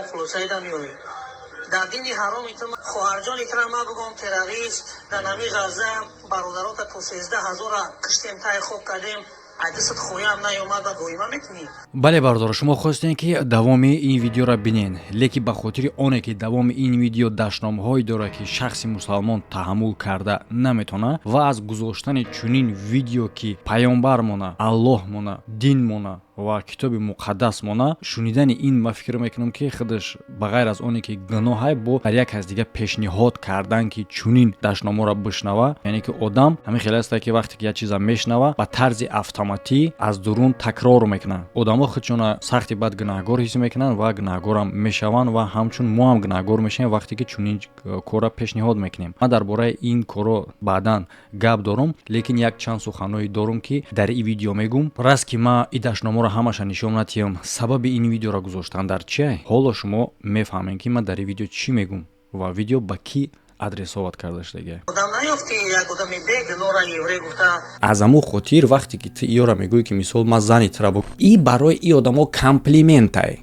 Хулосаида меоем. Дар дини ҳароми ту, хоҳарҷони тура ма бигӯм террорист. Дар нами Ғазза бародарота то 13 0-а киштем, тай хок кардем, айдисат хоям наёмад ва доима мекунӣ. Бале, бародаро, шумо хостем, ки давоми ин видеоро бинен, лекин ба хотири оне ки давоми ин видео дашномҳое дорад, ки шахси мусалмон таҳаммул карда наметавонад, ва аз гузоштани чунин видео, ки паёмбармона, Аллоҳмона, динмона ва китоби муқаддасмона шунидани ин, ма фикр мекунам, ки худаш ба ғайр аз оне ки гуноҳай, бо дар як кас дига пешниҳод кардан, ки чунин дашномҳоро бишнава, яъне ки одам ҳамин хеле аста, ки вақте ки як чиза мешнава, ба тарзи автоматӣ аз дурун такрор мекунанд. Одамо худшона сахти бад гунаҳгор ҳис мекунанд ва гунаҳгорам мешаванд ва ҳамчун мо ҳам гунаҳгор мешавем, вақте ки чунин корро пешниҳод мекунем. Ман дар бораи ин корро баъдан гап дорум, лекин як чанд суханҳое дорум, ки дар ин видео мегӯм. Раст ки ма и дашномҳоро ҳамаша нишон натиҳам. Сабаби ин видеоро гузоштан дар чие, ҳоло шумо мефаҳмем, ки ман дар ин видео чӣ мегӯм ва видео ба кӣ адресовать карда шудагия. Одам наёфти, як одами бегунора еврей гуфта. Аз ҳамун хотир, вақте ки ту иёра мегӯӣ, ки мисол ман зани тура и барои и одамо комплиментай.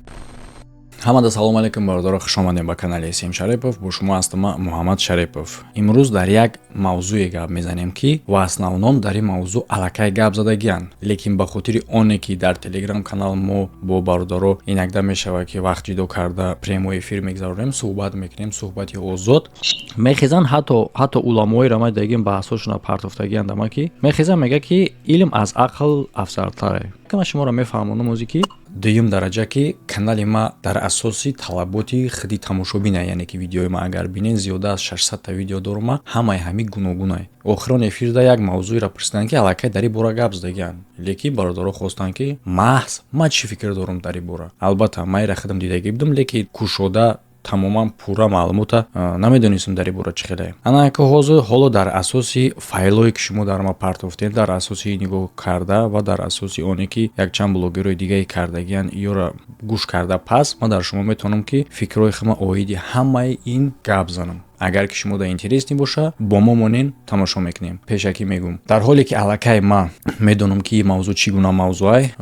Ҳамада салому алейкум, бародаро, хушомадем ба канали См Шарипов. Бо шумо ҳастам ман, Муҳаммад Шарипов. Имрӯз дар як мавзӯе гап мезанем, ки в основном дар ин мавзӯъ аллакай гап задагианд, лекин ба хотири оне ки дар телеграм канал мо бо бародаро инакда мешавад, ки вақт ҷудо карда прямой эфир мегзаронем, суҳбат мекунем, суҳбати озод мехезанд. Ҳатто уламоеро ма дагим, баҳсҳошона партофтагианд, ама ки мехезанд, мега, ки илм аз ақл афзалтаре. Ман шуморо мефаҳмонам озе, ки дуюм дараҷа, ки канали ма дар асоси талаботи худи тамошобина, яъне ки видеои ма агар бинед, зиёда аз 600-та видео дорум, ҳамаи ҳами гуногунай. Охирон эфирда як мавзӯеро пурсиданд, ки аллакай дар ин бора гап задагианд, лекин бародаро хостанд, ки маҳз ман чӣ фикр дорум дар ин бора. Албатта, ман ира худам дидагӣ будам, лекин кушода, тамоман пурра маълумота намедонистам дар ин бора чӣ хеле. Ана ки ҳозир, ҳоло дар асоси файлое, ки шумо дар ма партофтед, дар асоси нигоҳ карда ва дар асоси оне ки якчанд блогерҳои дигаи кардагиан, иёра гӯш карда, пас ман дар шумо метавонам, ки фикрҳои худма оиди ҳамаи ин гап занам. Агар ки шумо да интересный боша, бо мо монен, тамошо мекунем. Пешакӣ мегӯм, дар ҳоле ки аллакай ман медонам, ки ин мавзӯъ чӣ гуна мавзӯай,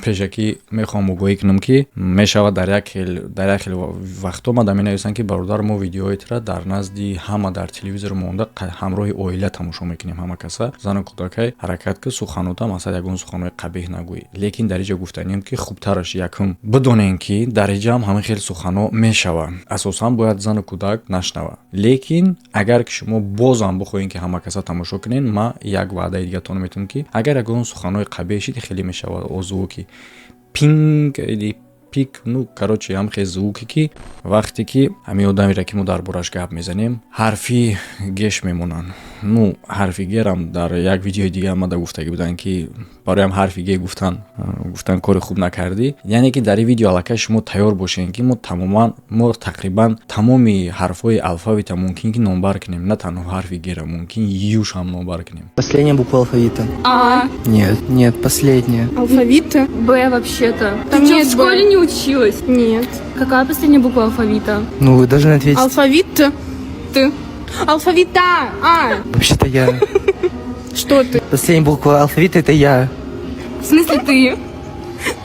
пешакӣ мехоҳам огоҳӣ кунам, ки мешавад дар як хел вақтҳо ман да менависам, ки бародар, мо видеои тура дар назди ҳама дар телевизор монда, ҳамроҳи оила тамошо мекунем, ҳама каса, зану кӯдакай, ҳаракат ки суханота, масалан, ягон суханҳои қабеҳ нагӯӣ. Лекин дар инҷа гуфтанием, ки хубтараш якум бидонем, ки дар инҷаам ҳамин хел суханҳо мешавад. Асосан бояд зану кӯдак нашнавад, лекин агар ки шумо бозам бихоҳем, ки ҳама каса тамошо кунед, ман як ваъдаи дигатон метавонам, ки агар ягон суханҳои қабеҳ шид, хеле мешавад о звуки пинг или пик, ну, короче, ҳам хел звуке, ки вақте ки ҳамин одамеро, ки мо дар бораш гап мезанем, ҳарфи геш мемонанд. Ну, ҳарфи герам дар як видеои дига омада гуфтагӣ буданд, ки бароям ҳарфи ге гуфтан кори хуб накардӣ. Яъне ки дар ин видео аллакай шумо тайёр бошед, ки мо тамоман, мо тақрибан тамоми ҳарфҳои алфавита мумкин ки номбар кунем, на танҳо ҳарфи гера, мумкин юшам номбар кунем. Последняя буква алфавита. А. Нет, нет, последняя. Алфавита? Б вообще-то. Там Ты чё, нет в школе Б. не училась? Нет. Какая последняя буква алфавита? Ну, вы должны ответить. Алфавит. Т. Алфавита. А. Вообще-то я. Что ты? Последняя буква алфавита — это я. В смысле ты?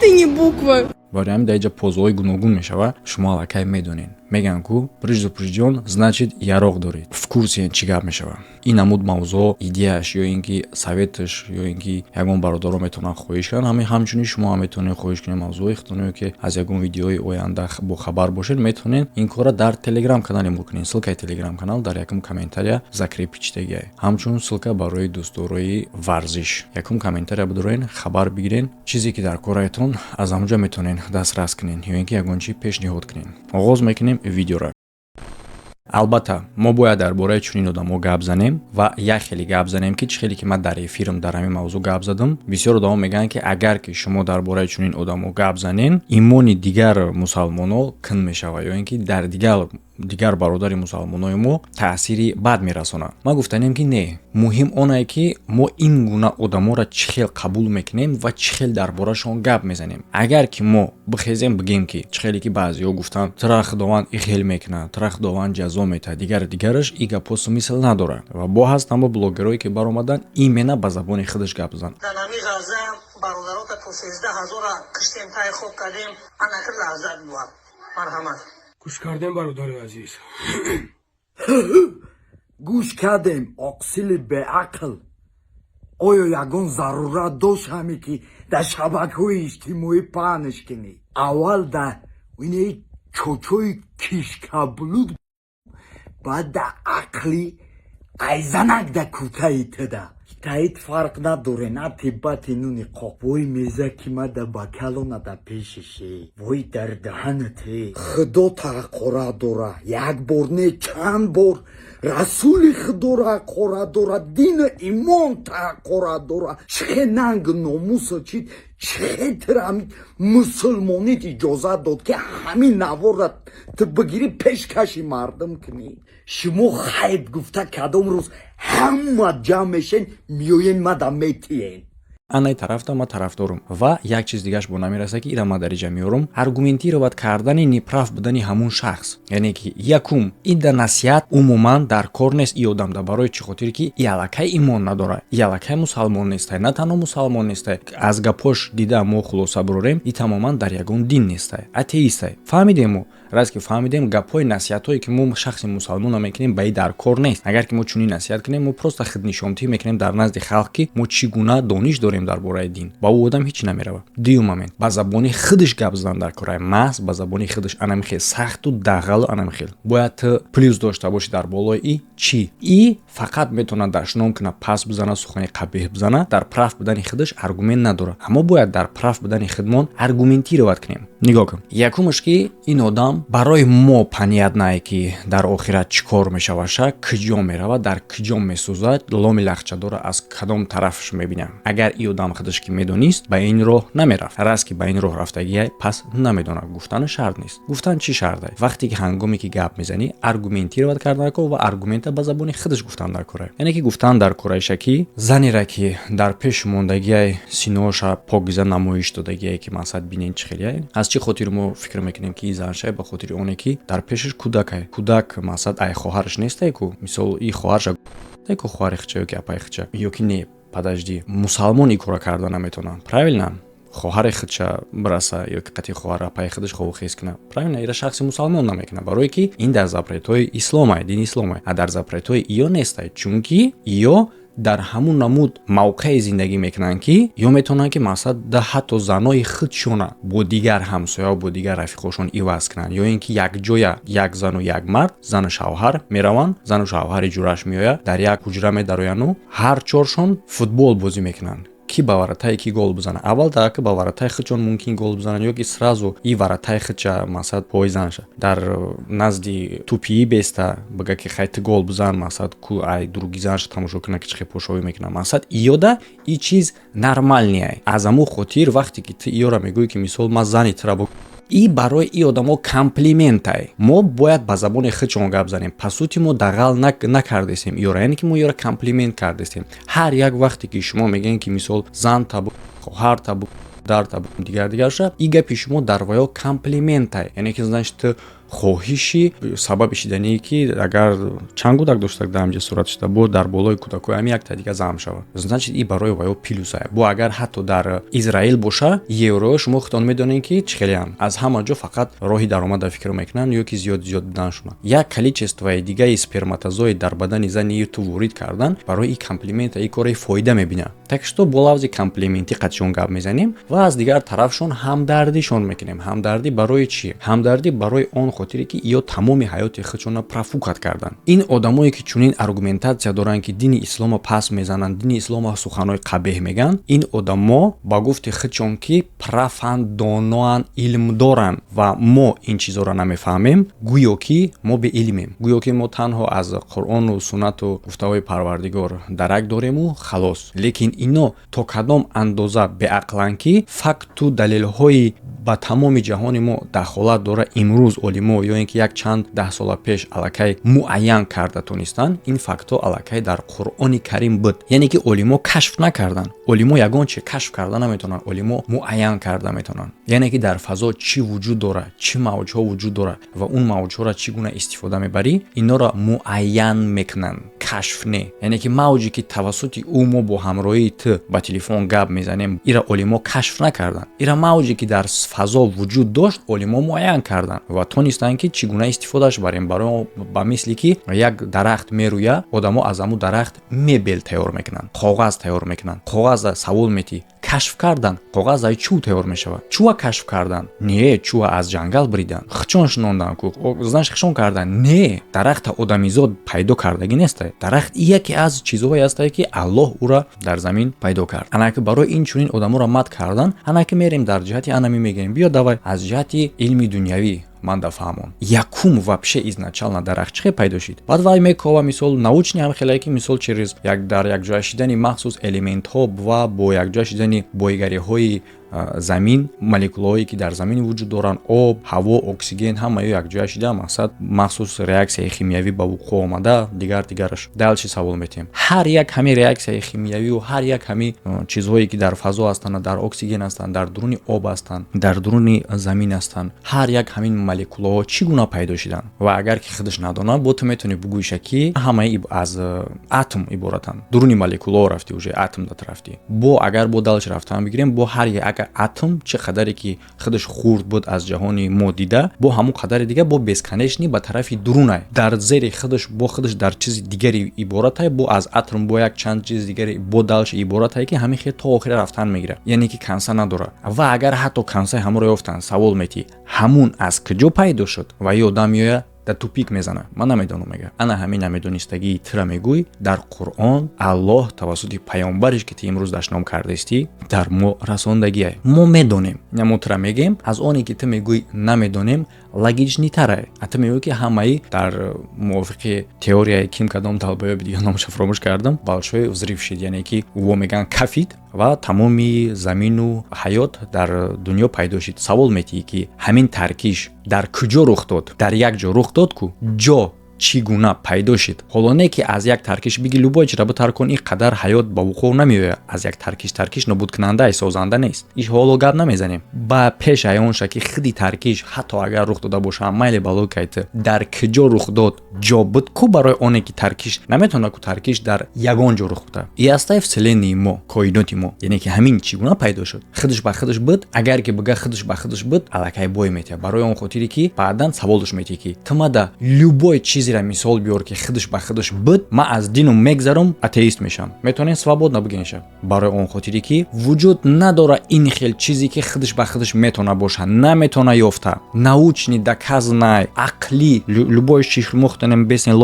Ты не буква. Барои ҳамин дар инҷа позаҳои гуногун мешавад. Шумо аллакай медонед, мегӯянд ку предупрежден, значит яроқ доред, в курсе чӣ гап мешавад. Ин намуд мавзӯъ, идеяш ё ин ки советаш, ё ин ки ягон бародаро метавонанд хоҳиш кунанд, ҳамин ҳамчунин шумо ҳам метавонед хоҳиш кунед мавзӯи худтон, ё ки аз ягон видеои оянда бохабар бошед, метавонед ин корро дар телеграм канали мо кунед. Ссылкаи телеграм канал дар якум комментария закрепить шудагиай, ҳамчун ссылка барои дӯстдорои варзиш. Якум комментария бидорен, хабар бигирен, чизе ки дар кораятон, аз ҳамонҷо метавонед дастрас кунед ё ин ки ягон чи пешниҳод кунед. Оғоз мекунем видеоро. Албатта, мо бояд дар бораи чунин одамо гап занем ва як хеле гап занем, ки чӣ хеле ки ман дар эфирам дар ҳамин мавзӯъ гап задам. Бисёр одамо мегӯянд, ки агар ки шумо дар бораи чунин одамо гап занен, имони дигар мусалмоно кин мешавад ё ин ки дар дигар бародари мусалмонои мо таъсири бад мерасонад. Ман гуфтанем, ки не, муҳим онае, ки мо ин гуна одаморо чӣ хел қабул мекунем ва чӣ хел дар борашон гап мезанем. Агар ки мо бихезем, бигем, ки чӣ хеле ки баъзеҳо гуфтанд, тура Худованд и хел мекунад, тура Худованд ҷазо метаҳад, дигар дигараш, и гапҳо смысл надорад. Ва бо ҳастанд бо блогерое, ки баромаданд, именно ба забони худаш гап зан. Дар нами Ғазза бародарота то 13 0-а киштем, тай хок кардем, анакр лаззат буд. Марҳамат. Гӯш кардем, бародари азиз. Гӯш кардем, оқсили беақл. Оё ягон зарурат дошт ҳаме, ки дар шабакаҳои иҷтимоӣ паҳнш кунӣ? Аввал да инаи чочои кишкаблуд, баъд да ақли айзанак да кутаи туда таит фарқ надоре, на тибати нуни қоқ. Вой, меза ки ма да бакалона да пешише, вой, дар даҳанате. Худо ҳақорат дора, як бор не, чанд бор расули худоро ҳақорат дора, дину имон ҳақорат дора. Чихе нанг номусо чид, чихе тира мусулмонит иҷозат дод, ки ҳамин наворра ту бигирӣ, пешкаши мардум кунӣ? Шумо хайб гуфта, кадом рӯз ҳама ҷамъ мешен, меоен, мада метиен. Анаи тарафта ма тарафдорум ва як чиз дигаш бо намераса, ки ира ма дар иҷа меорум: аргументировать кардани неправ будани ҳамун шахс. Яъне ки якум, ин да насиҳат умуман дар кор нест и одамда. Барои чӣ хотир? Ки и аллакай имон надорад, и аллакай мусалмон нестай. На танҳо мусалмон нестай, аз гапош дида мо хулоса бурорем, и тамоман дар ягон дин нестай, атеистай. Фаҳмидем мо? Раз ки фаҳмидем, гапҳои насиҳатҳое, ки мо шахси мусалмона мекунем, ба и дар кор нест. Агар ки мо чунин насиҳат кунем, мо просто худнишонтӣ мекунем дар назди халқ, ки мо чӣ гуна дониш дорем дар бораи дин. Ба ӯ одам ҳеч намеравад. Дуюм момент: ба забони худаш гап задан дар кораи маҳз, ба забони худаш, анами хел сахту дағалу анами хел. Бояд ту плюс дошта бошӣ дар болои и чӣ. И фақат метавонад дашном кунад, пас бизана, сухани қабеҳ бизана, дар прав будани худаш аргумент надорад. Аммо бояд дар прав будани худмон аргументировать кунем. Нигоҳ кун: якумаш, ки ин одам барои мо понятно е, ки дар охират чӣ кор мешаваша, куҷо меравад, дар куҷо месӯзад, ломи лахчадора аз кадом тарафш мебинам. Агар и одам худаш ки медонист, ба ин роҳ намерафт. Раз ки ба ин роҳ рафтагия, пас намедонад гуфтани шарт нест. Гуфтан чӣ шарте? Вақте ки ҳангоме ки гап мезанӣ, аргументировать кардан кор ва аргумента ба забони худаш гуфтан дар кора. Яъне ки гуфтан дар кораиша, ки занера, ки дар пеши мондагиай, синоша покиза намоиш додагиае, ки мақсад бинен чӣ хелияй. Аз чӣ хотир мо фикр мекунем, ки и заншай? Ба хотири оне ки дар пешаш кӯдакай. Кӯдак, мақсад, ай хоҳараш нестай ку. Мисол, и хоҳарша ку, хоҳари хича ё ки апаи хича, ё ки не, подожди, мусалмон и кора карда наметавонад, правильно? Хоҳари худша бираса ё ки қатъи хоҳар апаи худаш хову хез кунад, правильно? Ира шахси мусалмон намекунад, барое ки ин дар запретҳои исломай, дини исломай, а дар запретҳои иё нестай, чунки иё дар ҳамун намуд мавқеи зиндагӣ мекунанд, ки ё метавонанд, ки мақсад да ҳатто занои худшона бо дигар ҳамсоя, бо дигар рафиқошон иваз кунанд, ё ин ки якҷоя як зану як мард, зану шавҳар мераванд, зану шавҳари ҷураш меояд, дар як ҳуҷра медарояну ҳар чоршон футбол бозӣ мекунанд, ки ба варатае ки гол бизанад аввал, ки ба варатаи худшон мумкин гол бизананд, ё ки сразу и варатаи худша, мақсад, пойзанша дар назди тупии беста, бага ки хай, ту гол бизан, мақсад, ку ай други занша тамошо кунад, ки чӣ хел пошовӣ мекунад. Мақсад, иёда и чиз нормальный ай. Аз ҳамун хотир, вақте ки ту иёра мегӯӣ, ки мисол ман зани тура и барои и одамо комплиментай. Мо бояд ба забони худшон гап занем. По сути, мо дағал накардесем иёра, яъне ки мо иёра комплимент кардесем. Ҳар як вақте ки шумо мегӯем, ки мисол зан табу, хоҳар табу, дар табу, дигар дигарша, и гапи шумо дар ваё комплиментай. Яъне ки, значит, ту хоҳиши сабаби шидание, ки агар чанд кӯдак дошта, дар ҳамҷа сурат шуда, бо дар болои кӯдакҳои ҳами якта дига зам шавад, значит, и барои ваё плюсая. Бо агар ҳатто дар Израил боша, евро, шумо худтон медонед, ки чӣ хелеанд, аз ҳама ҷо фақат роҳи даромада фикр мекунанд ё ки зиёд зиёд буданшона. Як количествои дигаи сперматозоид дар бадани зани ту ворид кардан барои и комплимента, и кори фоида мебинад. Так что бо лавзи комплиментӣ қатишон гап мезанем ва аз дигар тарафшон ҳамдардишон мекунем. Ҳамдардӣ барои чӣ? Ҳамдардӣ барои он хотире, ки ё тамоми ҳаёти худшонро профукать карданд. Ин одамое, ки чунин аргументатсия доранд, ки дини исломо пас мезананд, дини исломо суханҳои қабеҳ мегӯянд, ин одамо ба гуфти худшон, ки профан, доноанд, илм доранд ва мо ин чизоро намефаҳмем. Гӯё ки мо беилмем, гӯё ки мо танҳо аз Қуръону суннату гуфтаҳои Парвардигор дарак дорему халос. Лекин ино то кадом андоза беақланд, ки факту далелҳои ба тамоми ҷаҳони мо дахолат дора, имрӯз олимо ё ин ки як чанд даҳсола пеш аллакай муайян карда тонистанд. Ин фактҳо аллакай дар Қуръони Карим буд, яъне ки олимо кашф накарданд. Олимо ягон чи кашф карда наметавонанд, олимо муайян карда метавонанд. Яъне ки дар фазо чӣ вуҷуд дорад, чӣ мавҷҳо вуҷуд дорад ва он мавҷҳоро чӣ гуна истифода мебарӣ, инҳоро муайян мекунанд. Кашф не, яъне ки мавҷе, ки тавассути ӯ мо бо ҳамроҳии ту ба телефон гап мезанем, ира олимо кашф накарданд. Ира мавҷе, ки дар фазо вуҷуд дошт, олимо муайян карданд ва тонистанд, ки чӣ гуна истифодааш барем. Барои ба мисли ки як дарахт мерӯя, одамо аз ҳамун дарахт мебел тайёр мекунанд, коғаз тайёр мекунанд. Коғаза савол метӣ: кашф кардан, коғаз ай чӯ тайёр мешавад? Чӯа кашф кардан? Не, чӯа аз ҷангал бридан, хичон шинондан ку, знаешь, хишон кардан. Не, дарахта одамизод пайдо кардагӣ неста. Дарахт яке аз чизҳое ҳастае, ки Аллоҳ ӯра дар замин пайдо кард. Анаки барои ин чунин одаморо мад кардан, анаки мерем дар ҷиҳати анами мегӯем. Биё, давай аз ҷиҳати илми дунявӣ ман дафаҳмон. Якум, вообще изначально дарахт чӣ хел пайдо шид? Баъд вай мекова, мисол, научный ҳам хелае, ки мисол через як дар якҷоя шидани махсус элементҳо ва бо якҷоя шидани боигариҳои замин, молекулаҳое, ки дар замин вуҷуд доранд, об, ҳаво, оксиген, ҳамаё якҷоя шида, мақсад, махсус реаксияи химиявӣ ба вуқӯъ омада, дигар дигараш. Дальше савол метиҳем: ҳар як ҳамин реаксияи химиявию ҳар як ҳамин чизҳое, ки дар фазо ҳастанд, дар оксиген ҳастанд, дар дуруни об ҳастанд, дар дуруни замин ҳастанд, ҳар як ҳамин молекулаҳо чӣ гуна пайдо шиданд? Ва агар ки худаш надонад, бо ту метавонӣ бугӯиша, ки ҳамаи аз атом иборатанд. Дуруни молекулаҳо рафтӣ, уже атом дат рафтӣ. Бо агар бо дальше рафтан бигирем, бо ҳар як атом чӣ қадаре ки худаш хурд буд аз ҷаҳони мо дида, бо ҳамон қадари дига бо бесконечный ба тарафи дурунай, дар зери худаш бо худаш дар чизи дигари иборатай, бо аз атом бо як чанд чизи дигари бо дальше иборатай, ки ҳамин хел то охира рафтан мегирад, яъне ки конца надорад. Ва агар ҳатто конца и ҳамонро ёфтанд, савол метӣ: ҳамун аз куҷо пайдо шуд? Ва ё одам меояд, дар тупик мезана: ман намедонам, мега. Ана ҳамин намедонистагии тира мегӯй, дар Қуръон Аллоҳ тавассути паёмбариш, ки ту имрӯз дашном кардаистӣ, дар мо расондагиай. Мо медонем, мо тира мегӯем. Аз оне ки ту мегӯй намедонем, логичный тарай. А ту мегӯй, ки ҳамаи дар мувофиқи теорияи ким, кадом долбоёби дига, номаша фаромӯш кардам, большой взрыв шид, яъне ки во мегӯянд, кафид ва тамоми замину ҳаёт дар дунё пайдо шид. Савол метиҳӣ, ки ҳамин таркиш дар куҷо рух дод? Дар як ҷо рух дод ку, ҷо чӣ гуна пайдо шид? Ҳоло не ки аз як таркиш биги, любой чиро битаркон, ин қадар ҳаёт ба вуқӯъ намеояд. Аз як таркиш, таркиш нобудкунанда, созанда нест. Иш ҳоло гап намезанем. Ба пеш аёнша, ки худи таркиш ҳатто агар рух дода боша, майли, балокай ту, дар куҷо рух дод? Ҷо буд ку барои оне ки таркиш наметавонад ку таркиш дар ягон ҷо рух буда. И астаи вселенная и мо, коиноти мо, яъне ки ҳамин чӣ гуна пайдо шуд? Худаш ба худаш буд? Агар ки бига худаш ба худаш буд, аллакай бой метиҳад, барои он хотире ки баъдан саволаш метиҳӣ, ки ту мада любой чизеро мисол биёр, ки худаш ба худаш буд, ман аз дину мегзарам, атеист мешавам. Метавонем свободно бигӯенша, барои он хотире ки вуҷуд надора ин хел чизе, ки худаш ба худаш метавона боша, наметавона ёфта. Научный доказанный, ақлӣ, любой чиз мухтанем бесен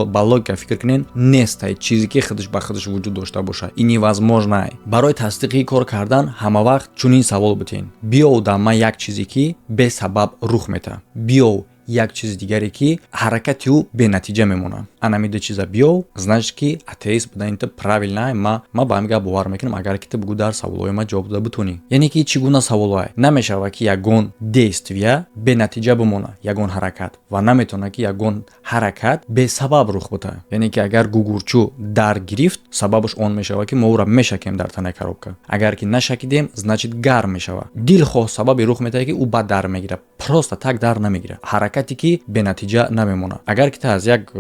ба логика фикр кунен, нестай чизе, ки худаш ба худаш вуҷуд дошта боша. И невозможно. Барои тасдиқи кор кардан ҳама вақт чунин савол битен: биёв да ман як чизе, ки бесабаб рух метаҳад, биёв як чизи дигаре, ки ҳаракати ӯ бенатиҷа мемонад. Анами ду чиза биёв, значит ки атеист будани ту правильно. Ма ба ҳамин гап бовар мекунам, агар ки ту бугӯ дар саволҳои ма ҷавоб дода битонӣ. Яъне ки чӣ гуна саволҳое? Намешавад, ки ягон действия бенатиҷа бимонад, ягон ҳаракат, ва наметавонад, ки ягон ҳаракат бесабаб рух бутад. Яъне ки агар гугурчӯ дар гирифт, сабабаш он мешавад, ки мо ӯра мешакем дар танаи коробка. Агар ки нашакидем, значит гарм мешавад. Дилхоҳ сабаби рух метаҳад, ки ӯ бад дар мегирад, просто так дар намегирад. Ҳаракате ки бенатиҷа намемонад. Агар ки ту аз як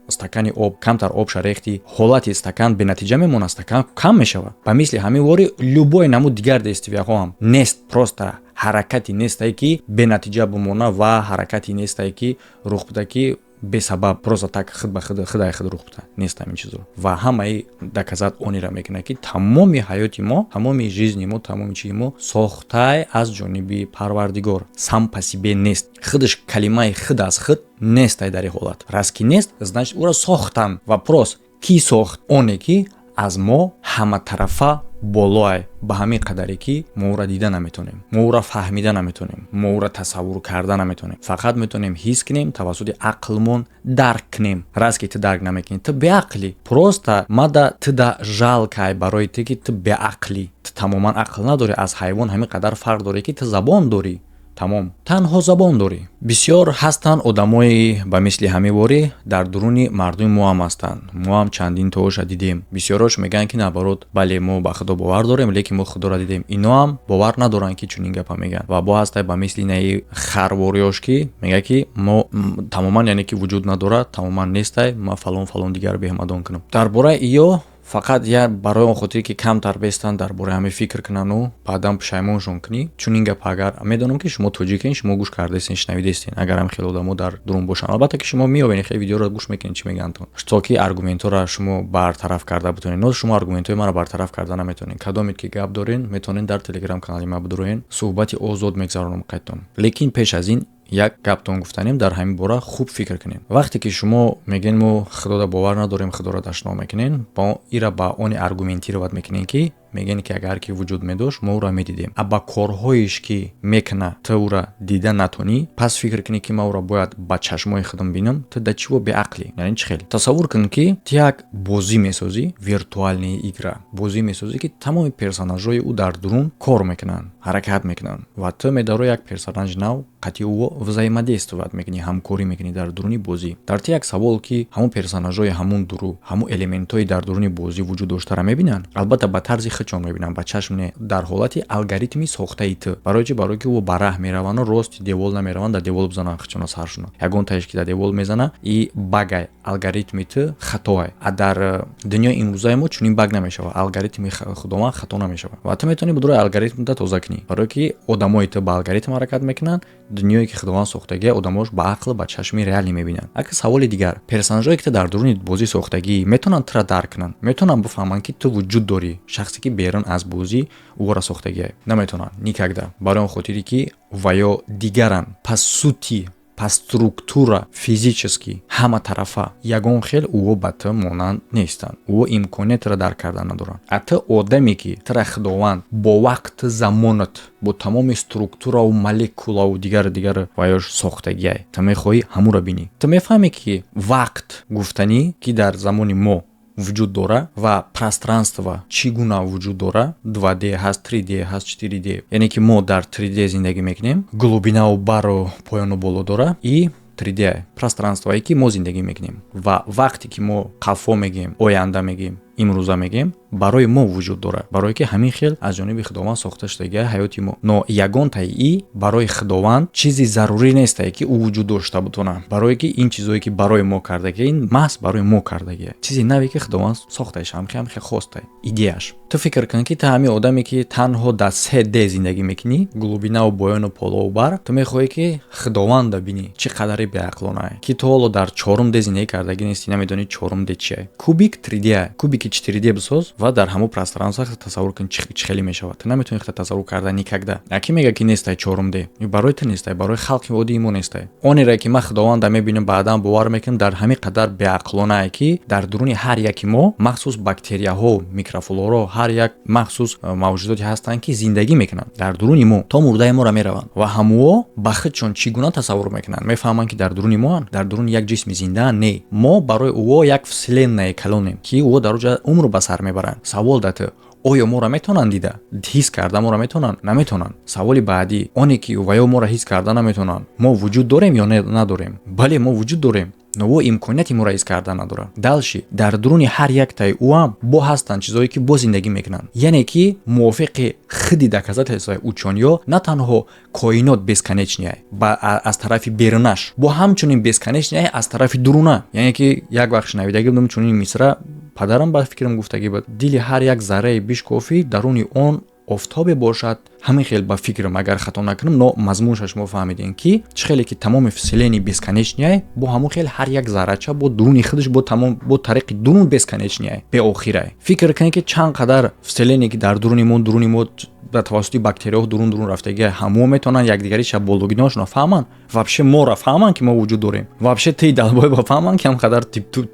стакани об камтар об шарехтӣ, ҳолати стакан бенатиҷа мемонад, стакан кам мешавад. Ба мисли ҳамин вори любой намуд дигар действия ҳо ҳам нест, просто ҳаракати нестае, ки бенатиҷа бимонад, ва ҳаракати нестае, ки рух буда, ки бесабаб, просто так худ ба худ, худай худ рух буда, нест ҳамин чизо. Ва ҳамаи доказать онира мекунад, ки тамоми ҳаёти мо, тамоми жизни мо, тамоми чизи мо сохтаи аз ҷониби Парвардигор, сам по себе нест. Худаш калимаи худ аз худ нестай дар ин ҳолат. Раз ки нест, значит ӯро сохтан. Вопрос: кӣ сохт? Оне ки аз мо ҳаматарафа болоай, ба ҳамин қадаре ки мо ӯра дида наметонем, мо ӯра фаҳмида наметонем, мо ӯра тасаввур карда наметонем, фақат метонем ҳис кунем, тавассути ақлмон дарк кунем. Раз ки ту дарк намекунӣ, ту беақлӣ. Просто мада ту да жалко й барои ту, ки ту беақлӣ, ту тамоман ақл надорӣ. Аз ҳайвон ҳамин қадар фарқ дорӣ, ки ту забон дорӣ. Тамом, танҳо забон дорӣ. Бисёр ҳастанд одамои ба мисли ҳамиворӣ, дар дуруни мардуми мо ҳам ҳастанд. Мо ҳам чандин тооша дидем. Бисёрош мегӯянд, ки наоборот, бале, мо ба Худо бовар дорем, лекин мо Худоро дидем. Ино ҳам бовар надоранд, ки чунин гапа мегӯянд. Ва бо ҳастай ба мисли наи харвориёш, ки мегӯяд, ки мо тамоман, яъне ки вуҷуд надорад, тамоман нестай, ма фалон фалон дигар беҳмадон кунам. Дар бораи иё фақат я барои он хотире, ки камтар бестанд, дар бораи ҳамин фикр кунану баъдан пушаймоншон кунӣ. Чунин гап, агар медонам, ки шумо тоҷикен, шумо гӯш кардастен, шунавидастен. Агар ҳам хеле одамо дар дурун бошанд, албатта, ки шумо меёбед, хеле видеоро гӯш мекунед, чӣ мегӯянд, то ки аргументҳоро шумо бартараф карда бутонед. Но шумо аргументҳои маро бартараф карда наметавонед. Кадомед ки гап дорен, метавонед дар телеграм канали ма бидуроен, суҳбати озод мегзаронам қайдтон. Лекин пеш аз ин як гаптон гуфтанем: дар ҳамин бора хуб фикр кунем. Вақте ки шумо мегӯен, мо Худода бовар надорем, Худоро дашном мекунен, ира ба оне аргументировать мекунем, ки мегӯен, ки агар ки вуҷуд медошт, мо ӯро медидем. А ба корҳоеш, ки мекуна, ту ӯра дида натонӣ, пас фикр кунӣ, ки ман ӯро бояд ба чашмои худам бинам, ту да чиво беақлӣ? Яъне чӣ хел? Тасаввур кун, ки ту як бозӣ месозӣ, виртуальная игра бозӣ месозӣ, ки тамоми персонажҳои ӯ дар дурун кор мекунанд, ҳаракат мекунанд, ва ту медаро як персонажи нав, қатъи ӯ взаимодействовать мекунӣ, ҳамкорӣ мекунӣ дар дуруни бозӣ. Дар ту як савол, ки ҳамон персонажҳои ҳамун дуру, ҳамун элементҳои дар дуруни бозӣ вуҷуд доштара мебинанд? Албатта, ба тарзи худшон мебинанд, ба чашм не, дар ҳолати алгоритми сохтаи ту. Барои чӣ? Барое ки ӯ ба раҳ мераванду рости девол намераванд, дар девол бизананд худшона, саршона. Ягон таеш ки дар девол мезана, и багай алгоритми ту хатоай. А дар дунёи имрӯзаи мо чунин баг намешавад, алгоритми Худованд хато намешавад, ва ту метавонӣ будурои алгоритмда тоза кунӣ, барое ки одамои ту ба алгоритм ҳаракат мекунанд. Дунёе ки Худованд сохтагия, одамош ба ақл, ба чашми реалӣ мебинанд. Ака, саволи дигар: персонажҳое, ки ту дар дуруни бозӣ сохтагӣ, метавонанд тура дарк кунанд? Метавонанд бифаҳманд, ки ту вуҷуд дорӣ, шахсе ки берун аз бозӣ ӯро сохтагия? Наметавонанд никогда, барои он хотире ки ва ё дигаранд по сути, по структура, физически, ҳама тарафа ягон хел ӯо ба ту монанд нестанд, ӯо имкониятро дарк кардан надоранд. А ту одаме, ки тура Худованд бо вақту замонат, бо тамоми структураву молекулаву дигару дигар ваёш сохтагиай, ту мехоҳӣ ҳамуро бинӣ. Ту мефаҳмӣ, ки вақт гуфтанӣ, ки дар замони мо вуҷуд дора, ва пространство чӣ гуна вуҷуд дора: 2D ҳаст, 3D ҳаст, 4D. Яъне ки мо дар 3D зиндагӣ мекунем, глубинаву бару поёну боло дора, и 3D пространствое, ки мо зиндагӣ мекунем. Ва вақте ки мо қафо мегӯем, оянда мегӯем, имрӯза мегӯем, барои мо вуҷуд дорад, барое ки ҳамин хел аз ҷониби Худованд сохта шудагия ҳаёти мо. Но ягонтаи и барои Худованд чизи зарурӣ нестае, ки ӯ вуҷуд дошта бутона, барое ки ин чизое, ки барои мо кардагия, ин маҳз барои мо кардагия, чизи наве, ки Худованд сохтаеш, ҳамхе хостае идеяш. Ту фикр кун, ки ту ҳамин одаме, ки танҳо дар 3D зиндагӣ мекунӣ, глубинаву поёну полову бар, ту мехоҳӣ, ки Худованда бинӣ. Чӣ қадари беақлонае, ки ту ҳоло дар чорум D зиндагӣ кардагӣ нестӣ, намедонӣ чорум D чие. Кубик 3D, кубики 4D бисоз ва дар ҳамон пространство тасаввур кун, чӣ хеле мешавад. Ту наметавонӣ худта тасаввур карда никогда. Яке мега, ки нестай чорум D, барои ту нестай, барои халқи оддии мо нестай. Онере, ки ман Худованда мебинам, баъдан бовар мекунам, дар ҳамин қадар беақлонае, ки дар дуруни ҳар яки мо махсус бактерияҳо, микрофлоро, ҳар як махсус мавҷудоте ҳастанд, ки зиндагӣ мекунанд дар дуруни мо, то мурдаи моро мераванд. Ва ҳамуо ба худшон чӣ гуна тасаввур мекунанд? Мефаҳманд, ки дар дуруни моанд, дар дуруни як ҷисми зиндаанд? Не, мо барои ӯо як вселенная калонем, ки ӯо дар оҷа умр ба сар мебаранд. Савол да ту: оё моро метавонанд дида, ҳис карда моро метавонанд? Наметавонанд. Саволи баъдӣ: оне ки ва ё моро ҳис карда наметавонанд, мо вуҷуд дорем ё надорем? Бале, мо вуҷуд дорем, но ӯ имконияти моро ҳис карда надорад. Дальше, дар дуруни ҳар яктаи ӯам бо ҳастанд чизое, ки бо зиндагӣ мекунанд. Яъне ки мувофиқи худи доказательствои учёныё, на танҳо коинот бесконечный аз тарафи берунаш, бо ҳамчунин бесконечный аз тарафи дуруна. Яъне ки як вақт шунавидагӣ будам чунин мисра, падарам ба фикрам гуфтагӣ буд: «Дили ҳар як зарраи бишкофӣ, даруни он офтобе бошад». Ҳамин хел ба фикрам, агар хато накунам, но мазмунша шумо фаҳмидем, ки чӣ хеле ки тамоми вселенная бесконечный, бо ҳамон хел ҳар як заррача бо дуруни худаш, бо тамом, бо тариқи дурун бесконечный, беохирай. Фикр кунед, ки чанд қадар вселенная, ки дар дуруни мо ба тавассути бактерияҳо дурун дурун рафтагия, ҳамо метавонанд якдигариша бологиноашонро фаҳманд? Вообще моро фаҳманд, ки мо вуҷуд дорем? Вообще ти долбоёба фаҳманд, ки ҳам қадар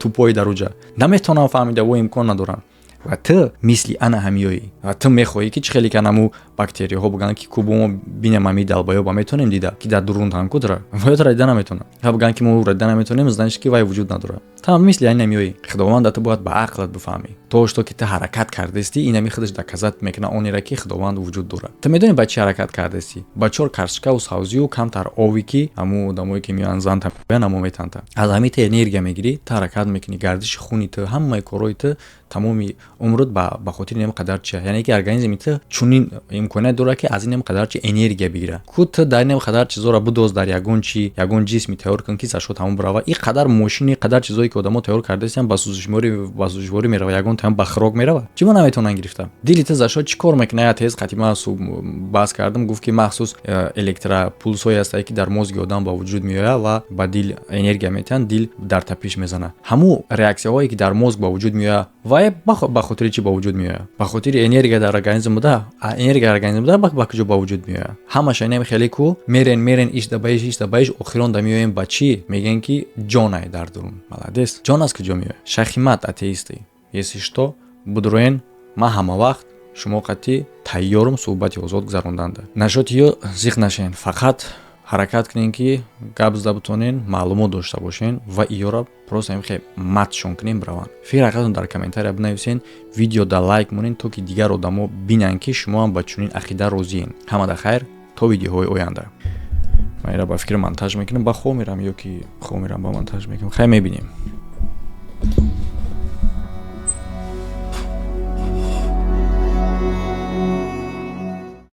тупой дар уҷа наметавонанд фаҳмида, во имкон надоранд. Ва ту мисли ана ҳамиёӣ, ва ту мехоҳӣ, ки чӣ хеле ки анаму бачаи долбоёб, ки дар дуруни бозӣ Бактерияҳо бигӯянд, ки ку мо бинем, ами долбоёба метонем дида, ки дар дурун кудра ваётра дида наметонам. Ва бигӯянд, ки мо ӯра дида наметонем, значит, ки вай вуҷуд надорад. Там мисли айн намеоӣ. Худованда ту бояд ба ақлат бифаҳмӣ. То что ки ту ҳаракат кардастӣ, инами худаш доказать мекунад онеро, ки Худованд вуҷуд дорад. Ту медонӣ, ба чӣ ҳаракат кардастӣ? Ба чор карчкаву савзию камтар овӣ, ки ҳамун одамое, ки меоянд, занта амо метанта. Аз ҳамин ту энергия мегирӣ, ту ҳаракат мекунӣ, гардиши хуни ту, ҳамаи корҳои ту, тамоми умрат ба хотири инам қадар чи, яъне ки организми ту чунин имконият дорад, ки аз инам қадар чи энергия бигира. Ку ту дар инам қадар чизоро будоз, дар ягон чи, ягон ҷисми тайёр кун, ки зашо тамом бирава. И қадар мошини, қадар чизое, ки одамо тайёр кардаистанд, ба сӯзишворӣ мерава, ягон таям ба хирок мерава, чӣ ма наметавонанд гирифта? Дили ту зашо чӣ кор мекунад? Я тез қатима баҳс кардам, гуфт, ки махсус электропулсҳое ҳастанд, ки дар мозги одам ба вуҷуд меояд ва ба дил энергия метиҳанд, дил дар тапиш мезанад. Ҳамун реаксияҳое, ки дар мозг ба вуҷуд меояд, вай ба хотири чӣ ба вуҷуд меояд? Ба хотири энергия дар организм буда. Энергия организм буда, ба куҷо ба вуҷуд меояд? Ҳамаша инам хеле ку мерен, мерен, иш да ба иш, иш да ба иш, охирон да меоем ба чӣ? Мегӯян, ки ҷонай дар дурун. Молодец. Ҷон аз куҷо меояд? Шахимат, атеисты. Если что, будроен, ман ҳама вақт шумо қатъи тайёрум суҳбати озод гузаронданда. Нашоти ё зиқ нашен, фақат ҳаракат кунем, ки гап зада бутонен, маълумот дошта бошен ва иёра просто ҳамихе матшон кунем, бираванд. Фикр ҳақиқатон дар комментария бинависен, видео да лайк монен, то ки дигар одамо бинанд, ки шумо ҳам ба чунин ақида розиен. Ҳамада хайр, то видеоҳои оянда. Ман ира ба фикри монтаж мекунам, ба хоб мерам ё ки хоб мерам, ба монтаж мекунам, хай, мебинем.